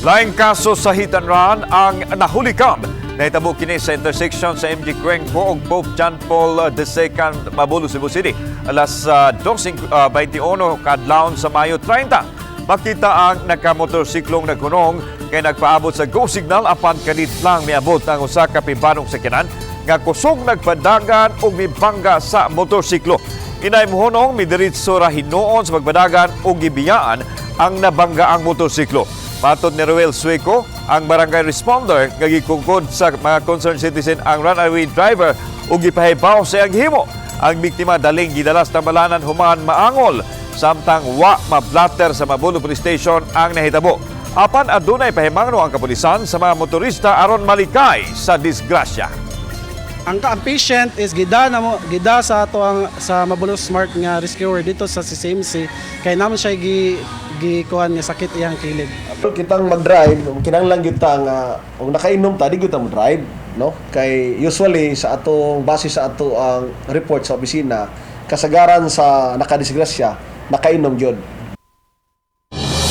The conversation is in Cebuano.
Laing kaso sa hit and run ang nahulikam. Nahitabo kini sa intersection sa MG Cuenco ug Pope John Paul II, Mabolo, Cebu City. Alas 2:21 kadlawon sa Mayo 30. Makita ang nakamotorsiklong naghunong kay nagpaabot sa go signal, apan kalit lang miabot ang usa ka pribadong sakyanan nga kusog nagpadagan ug mibangga sa motorsiklo. Inay mohunong, midiretso ra hinuon sa pagbadagan ug gibiyaan ang nabangga ang motorsiklo. Matod ni Ruel Sueco, ang barangay responder nga gikungkod sa mga concerned citizen ang runaway driver ug gipahibaw sa iyang himo. Ang biktima daling gidala sa tambalanan human maangol, samtang wa mablatter sa Mabolo Police Station ang nahitabo. Apan adunay pahimangno ang kapulisan sa mga motorista aron malikay sa disgrasya. Ang patient is gida na mo gida sa ato ang sa Mabolo Smart nga rescuer dito sa CCMC kay naman siya gi gikuan nga sakit iyang kilid. Kitang mag-drive, kinahanglan gyud ta nga kung nakainom ta, di gyud ta mo drive, no? Kay usually sa atong base sa ato ang report sa opisina, kasagaran sa nakadisgrasya, nakainom gyud.